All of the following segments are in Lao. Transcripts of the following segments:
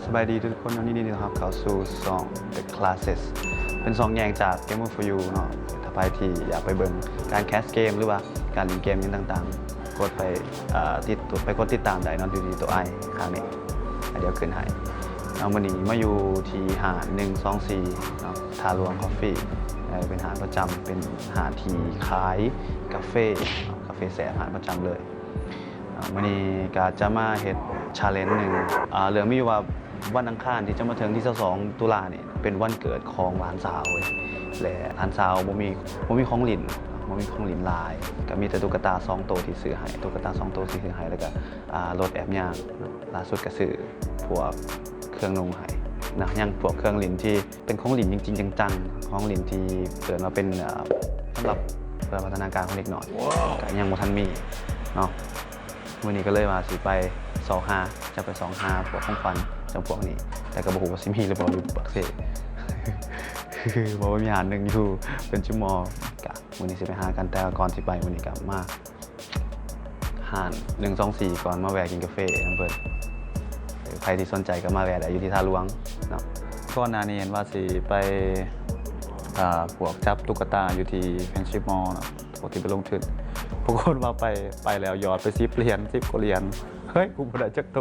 ສະບາຍດີທຸກໆຄົນເນາະ, ຍິນດີຕ້ອນຮັບເຂົ້າສູ່ຊ່ອງ The Classes ເປັນຊ່ອງແຍກຈາກ Gamer for You ເນາະ. ຖ້າໃຜທີ່ຢາກໄປເບິ່ງການແຄສເກມ ຫຼືວ່າການຫຼິ້ນເກມຫຍັງຕ່າງໆ ກົດໄປ ເອີ ຕິດ ໄປກົດຕິດຕາມໄດ້ເນາະ ຢູ່ທີ່ຕົວ I ຂ້າງນີ້ ດຽວຂຶ້ນໃຫ້ເນາະ. ມື້ນີ້ມາຢູ່ທີ່ຮ້ານໜຶ່ງສອງສີ່ເນາະ ທ່າຫຼວງ Coffee ເອີ ເປັນຮ້ານປະຈຳ ເປັນຮ້ານທີ່ຂາຍກາເຟເນາະ ກາເຟແຊບ ຮ້ານປະຈຳເລີຍ. ອ່າ ມື້ນີ້ກໍຈະມາເຮັດ challenge ໜຶ່ງ. ອ່າ ເລື່ອງມີຢູ່ວ່າ ວັນອັງຄານທີ່ຈະມາເຖິງ ທີຊາວສອງ ຕຸລານີ້ ເປັນວັນເກີດຂອງຫຼານສາວເວີຍ ແລະ ຫຼານສາວບໍ່ມີ ບໍ່ມີຂອງຫຼິ້ນ ບໍ່ມີຂອງຫຼິ້ນຫຼາຍ ກໍມີແຕ່ຕຸກກະຕາສອງໂຕທີ່ຊື້ໃຫ້ ຕຸກກະຕາສອງໂຕທີ່ຊື້ໃຫ້ ແລ້ວກໍ ອ່າ ລົດແອບຍ່າງ. ລ່າສຸດກໍຊື້ພວກເຄື່ອງນຸ່ງໃຫ້ນະ ຍັງພວກເຄື່ອງຫຼິ້ນທີ່ ເປັນຂອງຫຼິ້ນຈິງໆຈັງໆ ຂອງຫຼິ້ນທີ່ເອີ້ນວ່າເປັນ ເອີ ສຳລັບເພື່ອພັດທະນາການຂອງເດັກນ້ອຍ ກໍຍັງບໍ່ທັນມີເນາະ. ມື້ນີ້ກໍເລີຍວ່າຊິໄປຊອກຫາ ຈະໄປຊອກຫາພວກຂອງຂວັນຈຳພວກນີ້ ແຕ່ກໍບໍ່ຮູ້ວ່າຊິມີຫຼືບໍ່ຢູ່ປາກເຊ ເພາະວ່າມີຮ້ານໜຶ່ງຢູ່ເປັນຈຸມໍ. ກະມື້ນີ້ຊິໄປຫາກັນ ແຕ່ວ່າກ່ອນຊິໄປ ມື້ນີ້ກໍມາ ຮ້ານໜຶ່ງສອງສີ່ ກ່ອນ ມາແວ່ກິນກາເຟນຳເພິ່ນ. ເອີ ໃຜທີ່ສົນໃຈກໍມາແວ່ໄດ້ຢູ່ທີ່ທ່າຫຼວງເນາະ. ກ່ອນໜ້ານີ້ເຫັນວ່າຊິໄປ ອ່າ ພວກຈັບຕຸກກະຕາຢູ່ທີ່ Friendship Mall ເນາະ ພວກທີ່ໄປລົງທຶນ ປາກົດວ່າໄປ ໄປແລ້ວຢອດໄປສິບຫຼຽນ ສິບກວ່າຫຼຽນ. ເຮີ້ຍ ກູບໍ່ໄດ້ຈັກໂຕ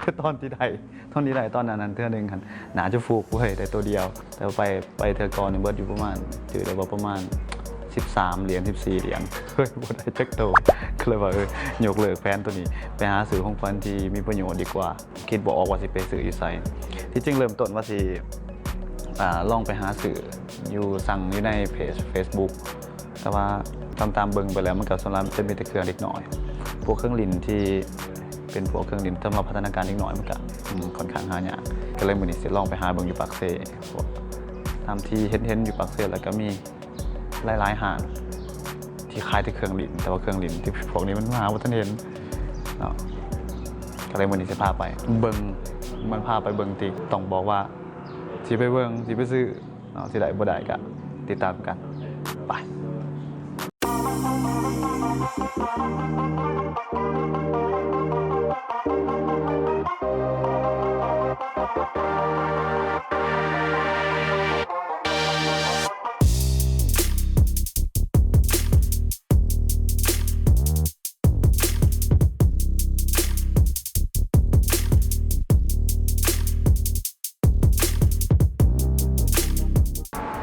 ແຕ່ຕອນທີ່ໄດ້ ຕອນທີ່ໄດ້ຕອນນັ້ນ ເທື່ອໜຶ່ງຫັ້ນ ໜ້າຈະຟຸກເວີຍ ໄດ້ໂຕດຽວ. ແຕ່ວ່າໄປ ໄປເທື່ອກ່ອນນີ້ເບິດຢູ່ປະມານ ຈື່ໄດ້ວ່າປະມານສິບສາມຫຼຽນ ສິບສີ່ຫຼຽນ ເຮີ້ຍ ບໍ່ໄດ້ຈັກໂຕ. ກໍເລີຍວ່າ ເອີ ຍົກເລີກແຜນໂຕນີ້ ໄປຫາຊື້ຂອງຂວັນທີ່ມີປະໂຫຍດດີກວ່າ. ຄິດບໍ່ອອກວ່າຊິໄປຊື້ຢູ່ໃສ. ທີ່ຈິງເລີ່ມຕົ້ນວ່າຊິ ອ່າ ລອງໄປຫາຊື້ຢູ່ ສັ່ງຢູ່ໃນເພຈ Facebook ແຕ່ວ່າຕາມໆເບິ່ງໄປແລ້ວ ມັນກໍສ່ວນຫຼາຍມັນຈະມີແຕ່ເຄື່ອງເດັກນ້ອຍ ພວກເຄື່ອງຫຼິ້ນທີ່ເປັນພວກເຄື່ອງຫຼິ້ນສຳລັບພັດທະນາການເດັກນ້ອຍ ມັນກໍ ອືມ ຂ້ອນຂ້າງຫາຍາກ. ກໍເລີຍມື້ນີ້ຊິລອງໄປຫາເບິ່ງຢູ່ປາກເຊ ພວກຕາມທີ່ເຫັນໆຢູ່ປາກເຊ ແລ້ວກໍມີຫຼາຍໆຮ້ານທີ່ຂາຍແຕ່ເຄື່ອງຫຼິ້ນ ແຕ່ວ່າເຄື່ອງຫຼິ້ນທີ່ພວກນີ້ມັນຫາບໍ່ທັນເຫັນເນາະ. ກໍເລີຍມື້ນີ້ຊິພາໄປເບິ່ງ ມັນພາໄປເບິ່ງຕິ ຕ້ອງບອກວ່າ ຊິໄປເບິ່ງ ຊິໄປຊື້ເນາະ ຊິໄດ້ບໍ່ໄດ້ກະຕິດຕາມກັນໄປ.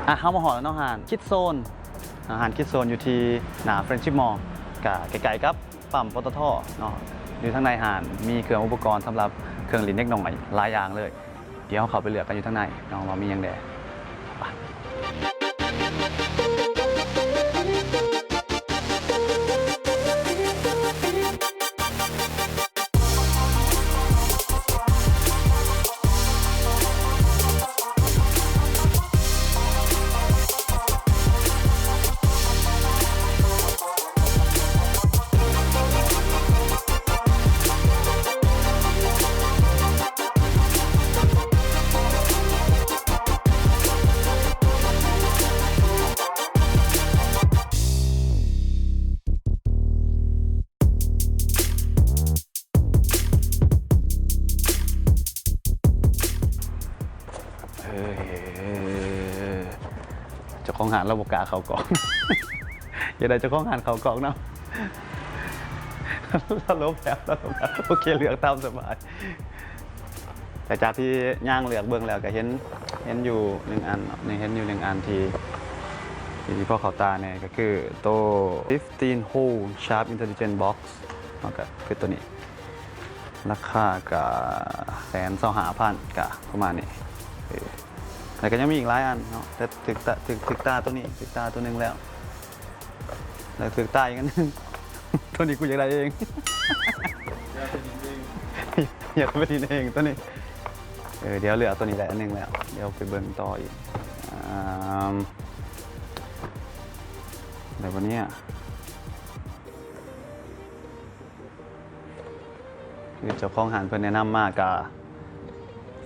ອ່ະ ເຮົາມາຮອດແລ້ວເນາະ ຮ້ານຄິດໂຊນ ອ່າ ຮ້ານຄິດໂຊນຢູ່ທີ່ໜ້າ Friendship Mall ກະໃກ້ໆກັບປ້ຳ ປຕທ ເນາະ. ຢູ່ທາງໃນຮ້ານມີເຄື່ອງອຸປະກອນສຳລັບເຄື່ອງຫຼິ້ນເດັກນ້ອຍຫຼາຍຢ່າງເລີຍ. ດຽວເຮົາເຂົ້າໄປເລືອກກັນຢູ່ທາງໃນເນາະ ວ່າມີຫຍັງແດ່. ໄປ. ເອີ ເຈົ້າຂອງຮ້ານລາວບໍ່ກ້າເຂົ້າກ້ອງ. ຢາກໄດ້ເຈົ້າຂອງຮ້ານເຂົ້າກ້ອງນຳ. ລາວຫຼົບແລ້ວ ລາວຫຼົບແລ້ວ. ໂອເຄ ເລືອກຕາມສະບາຍ. ຫຼັງຈາກທີ່ຍ່າງເລືອກເບິ່ງແລ້ວ ກໍເຫັນ ເຫັນຢູ່ໜຶ່ງອັນເນາະ ນີ້ເຫັນຢູ່ໜຶ່ງອັນທີ່ ທີ່ພໍເຂົ້າຕາແດ່ ກໍຄືໂຕ fifteen hole sharp intelligent box ເນາະ ກໍຄືໂຕນີ້ ລາຄາກໍແສນຊາວຫ້າພັນ ກໍປະມານນີ້. ເອີ ແລ້ວກໍຍັງມີອີກຫຼາຍອັນເນາະ ແຕ່ຖືກຕາ ຖືກ ຖືກຕາໂຕນີ້ ຖືກຕາໂຕໜຶ່ງແລ້ວ ແລ້ວຖືກຕາອີກອັນໜຶ່ງ. ໂຕນີ້ກູຢາກໄດ້ເອງ ຢາກໄປຫຼິ້ນເອງໂຕນີ້. ເອີ ດຽວເລືອກໂຕນີ້ໄດ້ອັນໜຶ່ງແລ້ວ ດຽວໄປເບິ່ງຕໍ່ອີກ. ອາ ໄດ້ບໍ່ເນຍ? ຄືເຈົ້າຂອງຮ້ານເພິ່ນແນະນຳມາ ກະ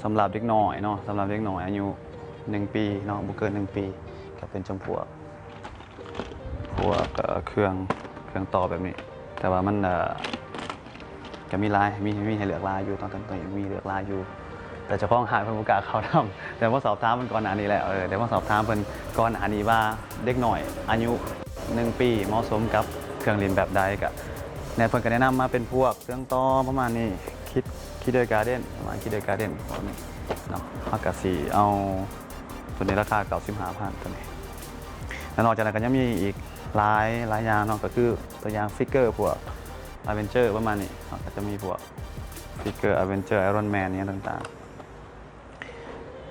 ສຳລັບເດັກນ້ອຍເນາະ ສຳລັບເດັກນ້ອຍອາຍຸໜຶ່ງປີເນາະ ບໍ່ເກີນໜຶ່ງປີ ກະເປັນຈຳພວກ ພວກ ເອີ ເຄື່ອງ ເຄື່ອງຕໍ່ແບບນີ້ ແຕ່ວ່າມັນ ເອີ ກະມີຫຼາຍ ມີ ມີໃຫ້ເລືອກຫຼາຍຢູ່ ຕອນ ຕອນນີ້ມີເລືອກຫຼາຍຢູ່. ແຕ່ເຈົ້າຂອງຮ້ານເພິ່ນບໍ່ກ້າເຂົ້ານຳ ແຕ່ມາສອບຖາມເພິ່ນກ່ອນໜ້ານີ້ແລ້ວ ເອີ ແຕ່ມາສອບຖາມເພິ່ນກ່ອນໜ້ານີ້ວ່າ ເດັກນ້ອຍອາຍຸໜຶ່ງປີ ເໝາະສົມກັບເຄື່ອງຫຼິ້ນແບບໃດ? ກະແນ່ ເພິ່ນກະແນະນຳມາເປັນພວກເຊື່ອງຕໍ່ປະມານນີ້ ຄິດ ຄິດເດີກາເດັນ ປະມານຄິດເດີກາເດັນ ພວກນີ້ເນາະ. ເຮົາກະຊິເອົາໂຕນີ້ ລາຄາເກົ້າສິບຫ້າພັນ ໂຕນີ້ ແລ້ວນອກຈາກນັ້ນກະຍັງມີອີກຫຼາຍ ຫຼາຍຢ່າງເນາະ ກະຄືຕົວຢ່າງຟິກເກີພວກອາເວັນເຈີປະມານນີ້ເນາະ ກະຈະມີພວກ ຟິກເກີອາເວັນເຈີ ໄອຣອນແມນ ອີ່ຫຍັງຕ່າງ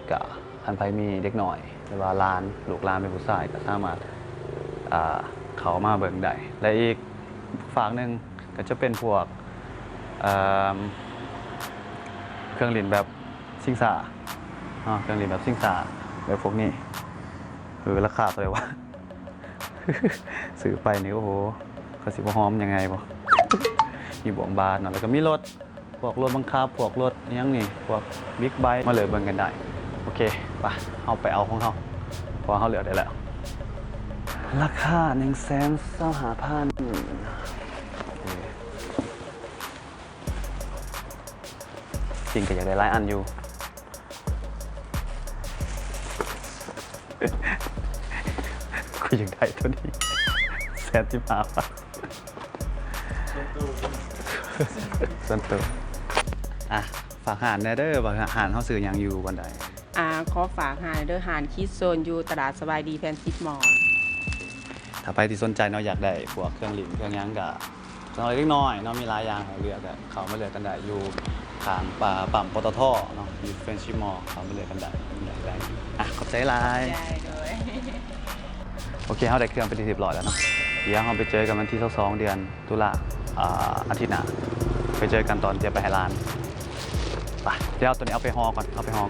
ໆ ກະຄັນໃຜມີເດັກນ້ອຍ ຫຼືວ່າຫຼານ ລູກຫຼານເປັນຜູ້ຊາຍ ກະສາມາດ ອ່າ ເຂົ້າມາເບິ່ງໄດ້ ແລະ ອີກຟາກໜຶ່ງກະຈະເປັນພວກ ເອີ່ມ ເຄື່ອງຫຼິ້ນແບບຊິງຊາເນາະ ເຄື່ອງຫຼິ້ນແບບຊິງຊາ ແບບພວກນີ້ ເອີ ລາຄາເທົ່າໃດວະ? ຊື້ໄປນີ້ ໂອ້ໂຫ ເຂົາຊິບໍ່ຫອມຍັງໄງບໍ່? ມີບ່ວງບາດເນາະ ແລ້ວກະມີລົດ ພວກລົດບັງຄັບ ພວກລົດອີ່ຫຍັງນີ້ ພວກບິກໄບ ມາເລືອກເບິ່ງກັນໄດ້. ໂອເຄ ໄປ ເຮົາໄປເອົາຂອງເຮົາ ເພາະວ່າເຮົາເລືອກໄດ້ແລ້ວ. ລາຄາໜຶ່ງແສນຊາວຫ້າພັນ ຈິງກະຢາກໄດ້ຫຼາຍອັນຢູ່. ກູຢາກໄດ້ໂຕນີ້ ແສນສິບຫ້າພັນ ສ່ວນໂຕ. ອ່ະ ຝາກຮ້ານແດ່ເດີ ວ່າຮ້ານເຮົາຊື່ຫຍັງ ຢູ່ບ່ອນໃດ? ອ່າ ຂໍຝາກຮ້ານເດີ ຮ້ານຄິດໂຊນ ຢູ່ຕະຫຼາດສະບາຍດີ ແພນຊິບມໍ. ຖ້າໃຜທີ່ສົນໃຈເນາະ ຢາກໄດ້ພວກເຄື່ອງຫຼິ້ນເຄື່ອງຫຍັງກະ ສຳລັບເດັກນ້ອຍເນາະ ມີຫຼາຍຢ່າງໃຫ້ເລືອກ ກະເຂົ້າມາເລືອກກັນໄດ້ ຢູ່ຂ້າງປ້ຳ ປ້ຳ ປຕທ ເນາະ ຢູ່ Friendship Mall ເຂົ້າມາເລືອກກັນໄດ້ ໄດ້ ໄດ້. ອ່ະ ຂອບໃຈຫຼາຍ. ຂອບໃຈ ໂດຍ. ໂອເຄ ເຮົາໄດ້ເຄື່ອງເປັນທີ່ຮຽບຮ້ອຍແລ້ວເນາະ ດຽວເຮົາໄປເຈີກັນວັນທີຊາວສອງ ເດືອນຕຸລາ ອາ ອາທິດໜ້າ ໄປເຈີກັນຕອນຈະໄປໃຫ້ຫຼານ. ໄປ ດຽວໂຕນີ້ເອົາໄປຫໍ່ກ່ອນ ເອົາໄປຫໍ່ກ່ອນ.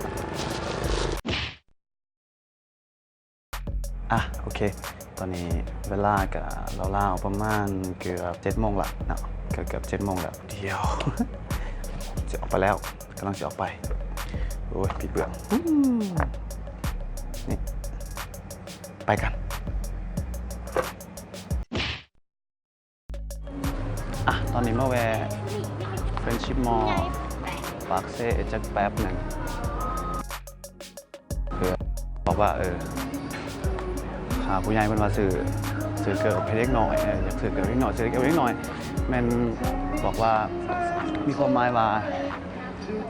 ອ່ະ ໂອເຄ ຕອນນີ້ເວລາກະລາວໆປະມານເກືອບເຈັດໂມງລະເນາະ ເກືອບເຈັດໂມງແລ້ວ. ດຽວຊິອອກໄປແລ້ວ ກຳລັງຊິອອກໄປ. ໂອ້ຍ ປີເປືອງ ນີ້ ໄປກັນ. ອ່ະ ຕອນນີ້ມາແວ່ Friendship Mall ປາກເຊຈັກແປັບໜຶ່ງ ເພື່ອບອກວ່າ ເອີ ຖ້າຜູ້ໃຫຍ່ເພິ່ນວ່າຊື້ ຊື້ເກີບໃຫ້ເດັກນ້ອຍ ເອີ ຢາກຊື້ເກີບເດັກນ້ອຍ ຊື້ເກີບເດັກນ້ອຍ ແມ່ນບອກວ່າ ມີຄວາມໝາຍວ່າ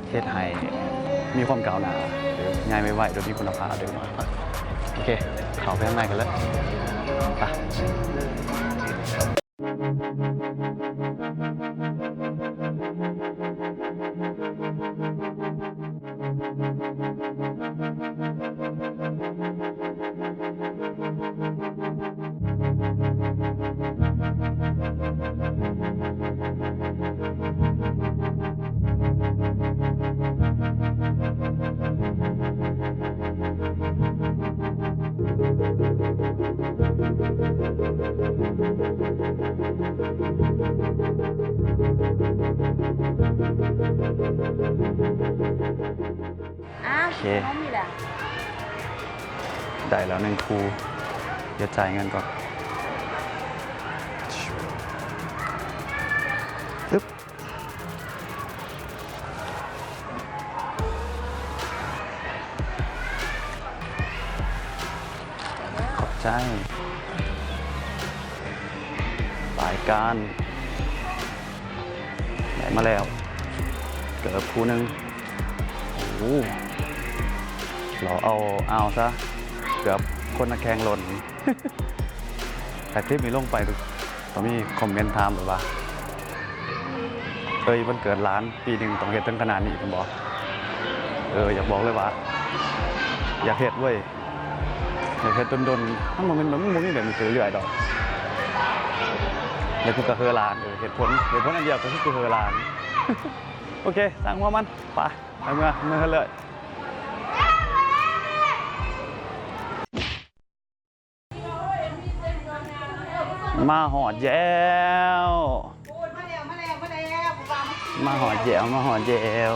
ເຮັດໃຫ້ມີຄວາມກ້າວໜ້າ ຫຼື ໃຫຍ່ໄວໆ ໂດຍມີຄຸນນະພາບ ໂດຍ ໂອເຄ ເຂົ້າໄປຂ້າງໃນກັນເລີຍ ໄປ. ອ່ະ ໂອເຄ ເຮົາມີແລ້ວ ໄດ້ແລ້ວໜຶ່ງຄູ່ ດຽວຈ່າຍເງິນກ່ອນ ອຶບ ຂອບໃຈ ປາຍການ ໄດ້ມາແລ້ວ ເກີບຄູ່ໜຶ່ງ. ໂອ້ ຫຼໍ່ເອົາອ້າວຊະ ເກືອບຄົນນະແຂ່ງຫຼົ່ນ. ຖ້າຄລິບນີ້ລົງໄປ ຕ້ອງມີຄອມເມັນຖາມແບບວ່າ ເອີຍ ວັນເກີດຫຼານປີໜຶ່ງຕ້ອງເຮັດເຖິງຂະໜາດນີ້ແມ່ນບໍ່? ເອີ ຢາກບອກເລີຍວ່າ ຢາກເຮັດເວີຍ ຢາກເຮັດດົນໆ ມັນບໍ່ແມ່ນ ມັນບໍ່ມີແບບນີ້ເທື່ອເລື້ອຍດອກ ແລ້ວກູກະເຮີຫຼານ. ເອີ ເຫດຜົນ ເຫດຜົນອັນດຽວກະຄືກູເຮີຫຼານ. ໂອເຄ ຊ່າງຫົວມັນ ໄປ ໄປເມືອ ເມືອເຮືອນເລີຍ. ມາຮອດແລ້ວ ມາຮອດແລ້ວ ມາຮອດແລ້ວ.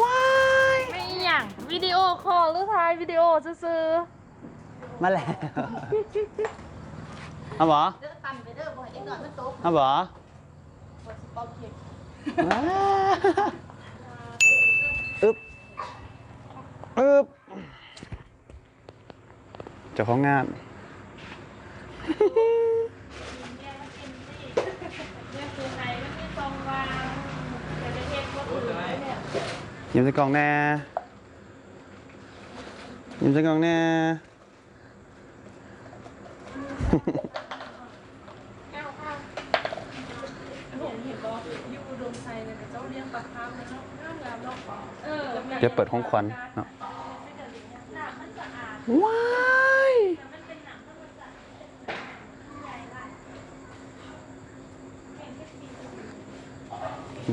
ວ້າຍ ແມ່ນອີ່ຫຍັງ? ວິດີໂອຄໍ ຫຼື ຖ່າຍວິດີໂອຊື່ໆ? ມາແລ້ວ ເອົາບໍ່? ເດີ ຕັນໄປເດີ ບໍ່ໃຫ້ເດັກນ້ອຍມັນຕົກ ເອົາບໍ່? ວ່າຊິເປົ່າເຄັກ ວ້າ ອຶບ ເຈົ້າຂອງງານ ຍິ້ມໃສ່ກ້ອງແດ່ ຍິ້ມໃສ່ກ້ອງແດ່. ດຽວເປີດຂອງຂວັນເນາະ. ວ້າຍ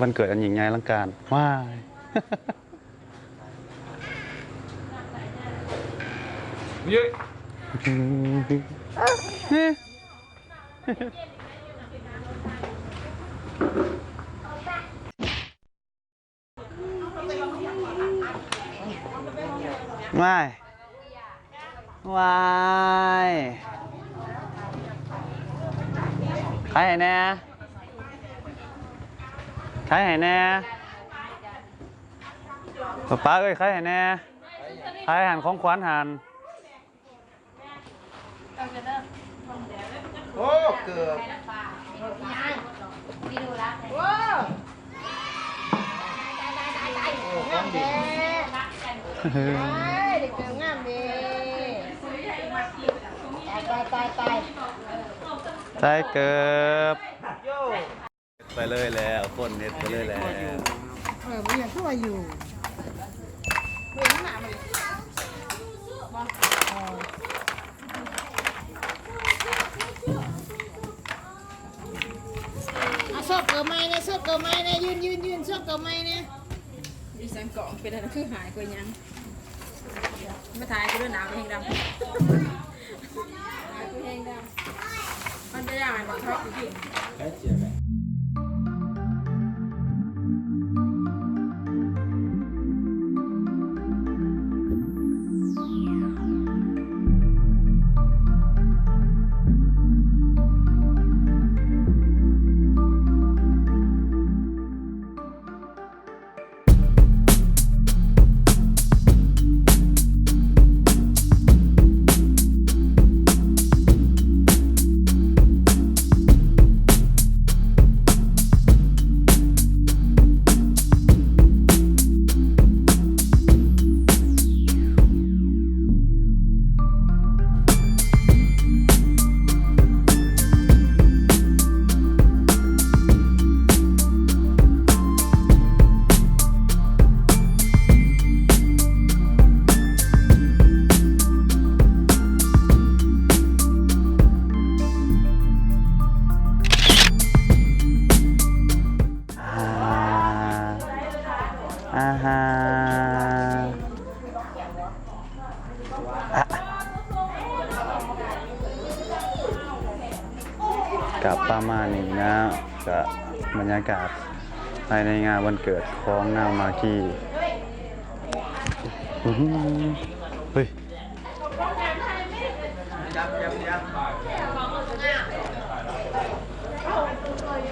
ວັນເກີດອັນຍິ່ງໃຫຍ່ອະລັງການ ວ້າຍ. ວ້າຍ ວ້າຍ ຂາຍໃຫ້ແດ່ ຂາຍໃຫ້ແດ່. ປ້າເອີຍ ຂາຍໃຫ້ແດ່ ຂາຍຫັ້ນ ຂອງຂວັນຫັ້ນ. ໂອ້ ເກີບ ໂອ້ ງາມແທ້ ໄດ້ເກີບງາມເດ້ ຕາຍ ຕາຍ ຕາຍ ຕາຍ ໄດ້ເກີບ. ໂຢ ເຮັດໄປເລີຍແລ້ວ ຄົນເຮັດໄປເລີຍແລ້ວ. ເອີ ມັນຍັງຄືວ່າຢູ່ ເຫັນໜ້າມັນບໍ່? ເອີ ເອົາຊອບເກີບໃໝ່ແດ່ ຊອບເກີບໃໝ່ແດ່ ຢືນ ຢືນ ຢືນ ຊອບເກີບໃໝ່ແດ່. ອີສັງກອງເປັນອັນນັ້ນ ຄືຫາຍກວ່າຫຍັງ? ມາຖ່າຍກູເດີ ໜ້າກູແຮງດຳ ໜ້າກູແຮງດຳ ມັນເປັນຫຍັງ ມັນບັກທອກຢູ່ພີ້. ອາ ອາຫາ ອະ ກະປະມານນີ້ນະ ກະບັນຍາກາດພາຍໃນງານວັນເກີດຂອງນາງມາກີ້. ອື ເຮີ້ຍ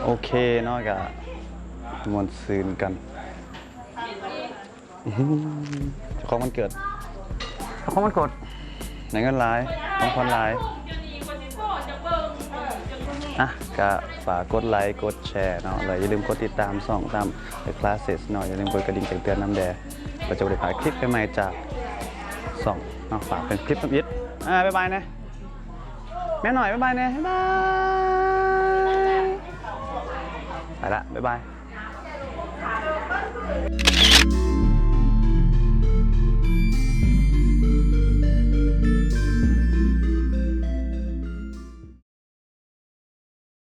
ໂອເຄເນາະ ກະມ່ວນຊື່ນກັນ. ອື ເຈົ້າຂອງວັນເກີດ ເຈົ້າຂອງວັນເກີດ ໄດ້ເງິນຫຼາຍ ຂອງຂວັນຫຼາຍ. ອ່ະ ກະຝາກກົດໄລ ກົດແຊເນາະ ແລະ ຢ່າລືມກົດຕິດຕາມຊ່ອງຕາມ The Classes ເນາະ. ຢ່າລືມກົດກະດິ່ງແຈ້ງເຕືອນນຳແດ່ ເພື່ອຈະບໍ່ໄດ້ພາດຄລິບໃໝ່ໆຈາກຊ່ອງເນາະ. ຝາກເປັນຄລິບທຳອິດ. ອ່າ ບາຍບາຍແດ່ ແມ່ນ້ອຍ ບາຍບາຍແດ່ ບາຍບາຍ. ໄປລະ ບາຍບາຍ.